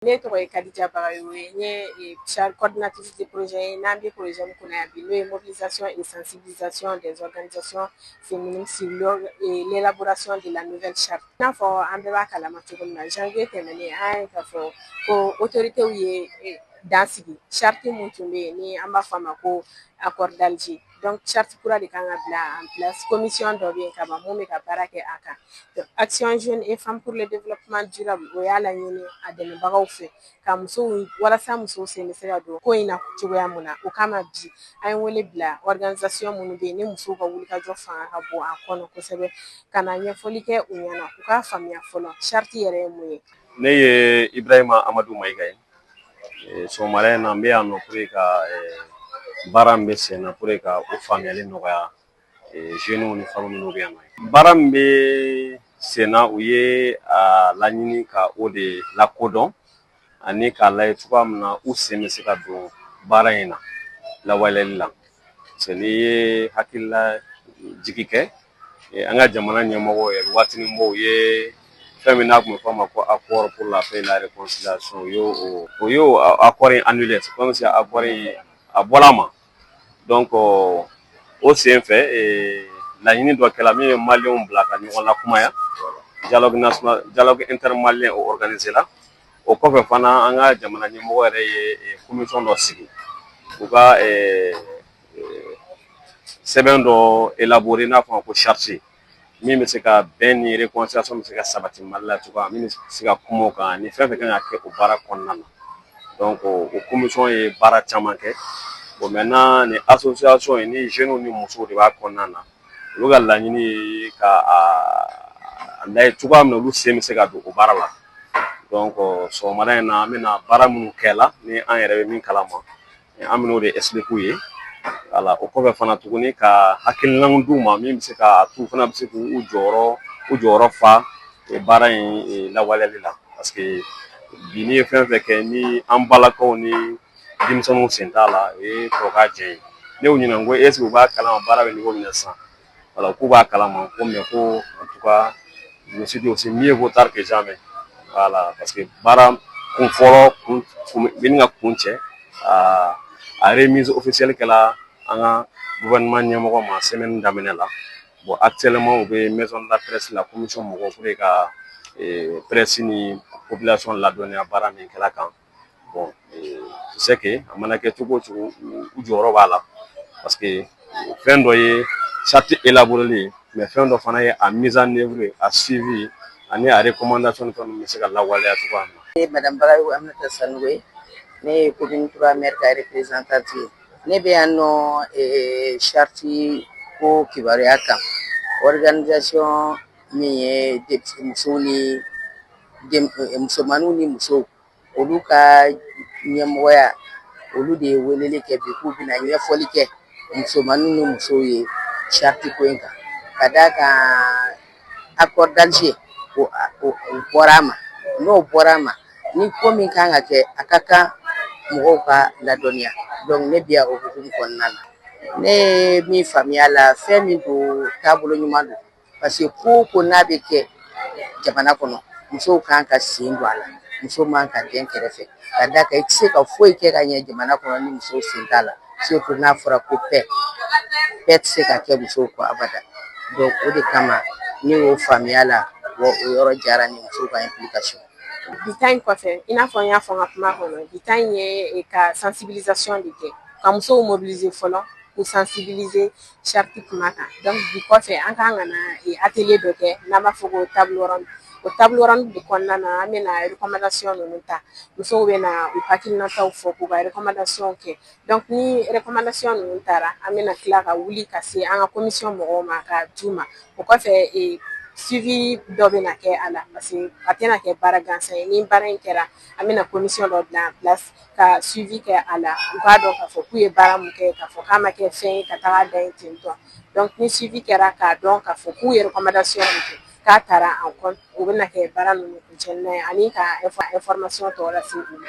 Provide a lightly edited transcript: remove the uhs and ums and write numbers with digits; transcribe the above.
Ne tɔgɔ ye Kadija Bagayogo ye. N ye coordinatrice de projet ye n'an bɛ projet min kɔnɔ yan bi, n'o ye mobilisation et sensibilisation des organisations féminines sur l'élaboration de la nouvelle charte. I n'a fɔ an bɛɛ b'a kalama cogo min na, janvier tɛmɛnen, an ye k'a fɔ ko autorités ye dan sigi charte mun tun bɛ yen ni an b'a fɔ a ma ko accord d'Alger. Donc charte kura de kan ka bila en place. Commission dɔ bɛ yen ka ban mun bɛ ka baara kɛ a kan. Action Jeunes et Femmes pour le Développement Durable, o y'a laɲini a dɛmɛbagaw fɛ ka musow, walasa musow sen bɛ se ka don ko in na cogoya mun na. O kama bi, an ye wele bila organisation minnu bɛ yen ni musow ka wulikajɔ fanga ka bon a kɔnɔ kosɛbɛ, ka na ɲɛfɔli kɛ u ɲɛna, u k'a faamuya fɔlɔ charte yɛrɛ ye mun ye. Ne ye Ibrahima Amadu Mayiga ye. Sɔgɔmada in na, n bɛ yan nɔ ka baara min bɛ sen na ka o faamuyali nɔgɔya jeunes ni femmes minnu bɛ yan nɔ. Baara min bɛ sen na, u ye a laɲini ka o de lakodɔn ani k'a lajɛ cogoya min na u sen bɛ se ka don baara in na lawaleyali la. Parce que n'i ye hakilila jigi kɛ, an ka jamana ɲɛmɔgɔw ye waatinin bɔ, u ye fɛn min n'a tun bɛ fɔ a ma ko accord pour la paix et la réconciliation, u y'o accord in annulé. C'est comme si accord in a bɔla a ma. Donc o sen fɛ, laɲini dɔ kɛla min ye maliyɛnw bila ka ɲɔgɔn lakumaya, dialogue national, dialogue intermalien, o organisé la. O kɔfɛ fana, an ka jamana ɲɛmɔgɔ yɛrɛ ye commission dɔ sigi, u ka sɛbɛn dɔ élaborer n'a fɔ ma ko charte, min bɛ se ka bɛn ni réconciliation bɛ se ka sabati Mali la cogoya min, bɛ se ka kuma o kan ni fɛn fɛn kan ka kɛ o baara kɔnɔna na. Donc o commission ye baara caman kɛ. Bon, maintenant, ni association in ni jeunes ni musow de b'a kɔnɔna na, olu ka laɲini ye ka a lajɛ cogoya min na olu sen bɛ se ka don o baara la. Donc sɔgɔmada in na, an bɛna baara minnu kɛ la ni an yɛrɛ bɛ min kalama, an bɛn'o de expliquer u ye. Wala o kɔfɛ fana tuguni, ka hakilinaw d'u ma min bɛ se ka t'u fana bɛ se k'u jɔyɔrɔ fa baara in lawaleyali la. Parce que bi, n'i ye fɛn fɛn kɛ ni an balakaw ni denmisɛnninw sen t'a la, o ye tɔ ka jɛ ye. Ne y'u ɲininka ko est ce que u b'a kalama baara bɛ niveau min na sisan? Wala k'u b'a kalama ko, mais ko en tout cas, je me suis dit aussi, mieux vaut tard que jamais. Voilà, parce que baara kun fɔlɔ kun bɛ ka kun cɛ, a remise officielle kɛla an ka gouvernement ɲɛmɔgɔ ma semaine daminɛ la. Bon, actuellement, u bɛ maison de la presse la, commission mɔgɔw, pour ka presse ni population ladɔnniya baara min kɛla kan. Bon, tu sais que a mana kɛ cogo o cogo, u jɔyɔrɔ b'a la, parce que fɛn dɔ ye charte élaborée ye, mais fɛn dɔ fana ye a mise en œuvre, a suivi ani a recommandation ni fɛn ninnu bɛ se ka lawaleya cogoya min na. Ne ye madame Bagayogo Aminata Sanogo ye. Ne ye commune 3 maire ka représentante ye. Ne bɛ yan nɔ charte ko kibaruya kan. Organisation min ye musow ni musomaninw ni musow, olu ka ɲɛmɔgɔya, olu de ye weleli kɛ bi k'u bɛna ɲɛfɔli kɛ musomaninw ni musow ye charte ko in kan, ka d'a kan accord d'Alger, o bɔra a ma. N'o bɔra a ma, ni ko min kan ka kɛ, a ka kan mɔgɔw ka ladɔnniya. Donc ne bi yan o hukumu kɔnɔna na. Ne ye min faamuya la, fɛn min don, taabolo ɲuman don, parce que ko o ko n'a bɛ kɛ jamana kɔnɔ, musow kan ka sen don a la. Muso man ka den kɛrɛfɛ, ka d'a kan i tɛ se ka foyi kɛ ka ɲɛ jamana kɔnɔ ni musow sen t'a la, surtout n'a fɔra ko paix. Paix tɛ se ka kɛ musow kɔ abada. Donc o de kama ne y'o faamuya la. Wa o yɔrɔ diyara n ye, musow ka implication. Bi ta in kɔfɛ, i n'a fɔ n y'a fɔ n ka kuma kɔnɔ, bi ta in ye ka sensibilisation de kɛ, ka musow mobiliser fɔlɔ, k'u sensibiliser charte kuma kan. Donc bi kɔfɛ, an kan ka na atelier dɔ kɛ n'an b'a fɔ ko table ronde. O table ronde de kɔnɔna na, an bɛna recommandation ninnu ta, musow bɛ na u hakilinataw fɔ k'u ka recommandation kɛ. Donc ni recommandation ninnu taara, an bɛna tila ka wuli ka se an ka commission mɔgɔw ma ka d'u ma. O kɔfɛ, suivi dɔ bɛ na kɛ a la, parce que a tɛna kɛ baara gansan ye. Ni baara in kɛra, an bɛna commission dɔ bila en place ka suivi kɛ a la, u k'a dɔn k'a fɔ k'u ye baara mun kɛ, k'a fɔ k'a ma kɛ fɛn ye ka taga da yen ten tɔ. Donc ni suivi kɛra k'a dɔn k'a fɔ k'u ye recommandation mun kɛ, k'a taara en compte, o bɛna kɛ baara ninnu kuncɛlan ye ani ka information tɔ lase u ma.